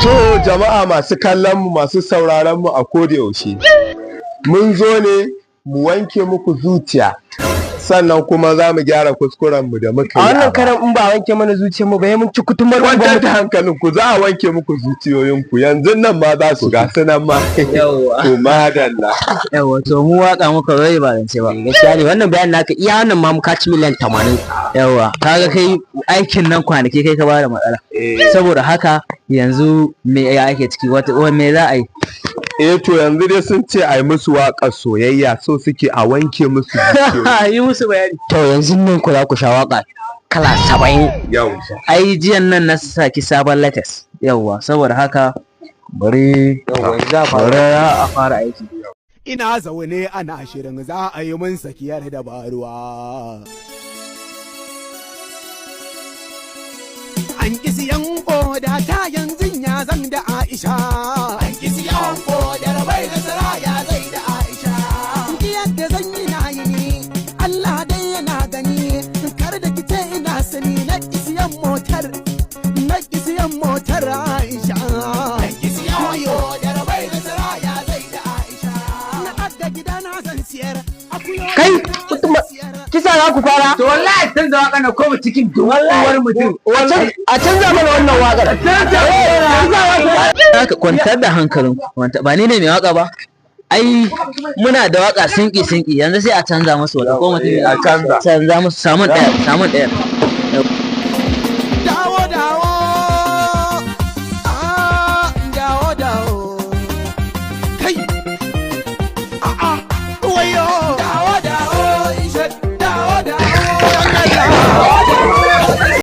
To jama'a masu kallon mu, masu sauraron mu a koda yaushe. Mun zo ne mu wanke muku zuciya, sannan kuma za mu gyara kuskuren mu da muka A yi. wannan A baya. karan in ba a wanke mana zuciyar mu ba, ya mun ci kutumar uban Kwantar mu. da hankalin ku, za a wanke muku zuciyoyinku yanzu nan ma, za su ga su nan ma. Yawwa. To madalla. Yawwa, to mu waka muka rai ba zance ba. Gaskiya ne wannan bayan naka, iya wannan ma muka ci miliyan 80. Yawwa, kaga kai aikin nan kwanaki kai ka bada matsala. Saboda haka yanzu me ya ake ciki, wata me za a yi? Eh, to yanzu dai sun ce a yi musu waƙar soyayya, so suke a wanke musu zuciyoyi. Yi musu bayani. To yanzu nan ku za ku sha waka kala 70. Yau. Ai jiyan nan na saki sabon latest. Yawwa, saboda haka bari bari a fara aiki. Ina zaune ana shirin za a yi mun sakiyar da baruwa. An ƙi siyan koda ta, yanzu ya zan da Aisha. An ƙi siyan kodar bai nasara, ya zai da Aisha. Ki yadda zan yi na yi ni, Allah dai yana gani. Kar da kice ina sani na ƙi siyan motar. Na ƙi siyan motar Aisha. An ƙi siyan kodar bai nasara, ya zai da Aisha. Na aga gida na zan siyar. Akuyoyi Kai, na zan kutuma- siyar. Kisa za ku fara. To wallahi canza waka na koma cikin uwar mutum. A canza mana wannan wakar. Haka kwantar da hankalin kwanta, ba ni ne mai waka ba. Ai muna da waka sinki sinki, yanzu sai a canza musu wata ko mutum A canza. Canza musu, samun ɗaya, samun ɗaya.